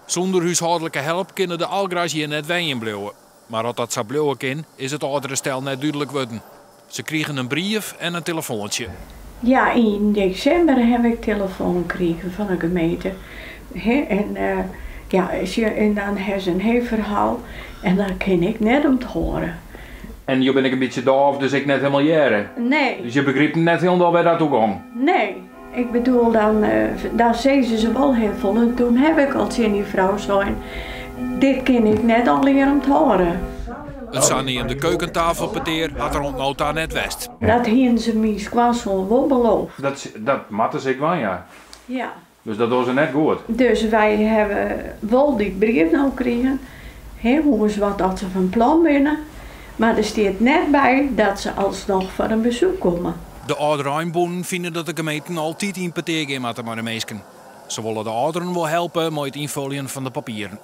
Sûnder húshâldlike help kinne de Algra's hjir net wenjen bliuwe. Mar oft dat sa bliuwe kin, is it âldere stel net dúdlik wurden. Se krigen in brief en in telefoantsje. Ja, yn desimber haw ik telefoan krigen fan de gemeente. En ja, en dan ha se in hiel ferhaal en dat kin ik net ûnthâlde. En jo binne ek in bytsje dôf, dus ek net hielendal hearre? Nee. Dus je begripe net hielendal wêr't dat oer gong? Nee. Ik bedoel, dan, dan sizze se wol hiel folle. En toen haw ik al tsjin dy frou sein, dit kin ik net allegear ûnthâlde. It saneamde keukentafelpetear hat der oant no ta net west. Dat hienen se myn skoansoan wol beloofd. Dat, dat moatte se ek dwaan, ja. Ja. Dus dat dogge se net goed. Dus wy hawwe wol dy brief no krigen, hè, hoe is wat dat se fan plan binne, mar der stiet net by dat se alsnoch foar in besoek komme. De âldereinbûnen fine dat de gemeenten altyd yn petear gean moatte mei de minsken. Se wolle de âlderen wol helpe mei it ynfoljen fan de papieren.